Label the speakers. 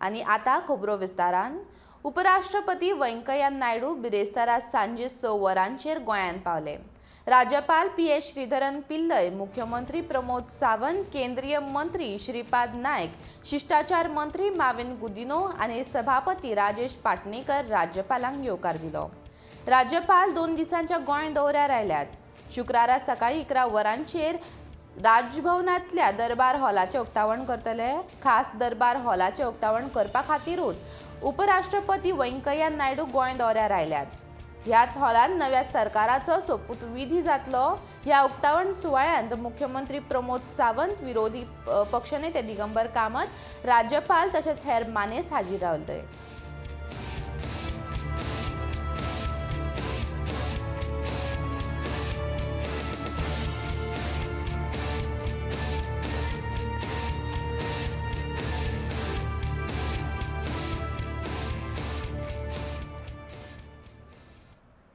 Speaker 1: आनी आतां खबरो विस्तारान. उपराष्ट्रपती वेंकय्या नायडू बिरेस्तारा सांजे 6 वरांचेर गोंयांत पावले. राज्यपाल पी.एस. श्रीधरन पिल्लय, मुख्यमंत्री प्रमोद सावंत, केंद्रीय मंत्री श्रीपाद नायक, शिश्टाचार मंत्री माविन गुदिनो आनी सभापती राजेश पाटणेकर राज्यपालांक येवकार दिलो. राज्यपाल 2 दिसांच्या गोंय दौऱ्यार आयल्यात. शुक्रारा सकाळी 11 वरांचेर राजभवनांतल्या दरबार हॉलाचें उक्तावण करतले. खास दरबार हॉलाचें उक्तावण करपा खातीरूच उपराष्ट्रपती वेंकय्या नायडू गोंय दौऱ्यार आयल्यात. ह्याच हॉलांत नव्या सरकाराचो सोपूतविधी जातलो. ह्या उक्तावण सुवाळ्यांत मुख्यमंत्री प्रमोद सावंत, विरोधी पक्षनेते दिगंबर कामत, राज्यपाल तशेंच हेर मानेस्त हाजीर रावले.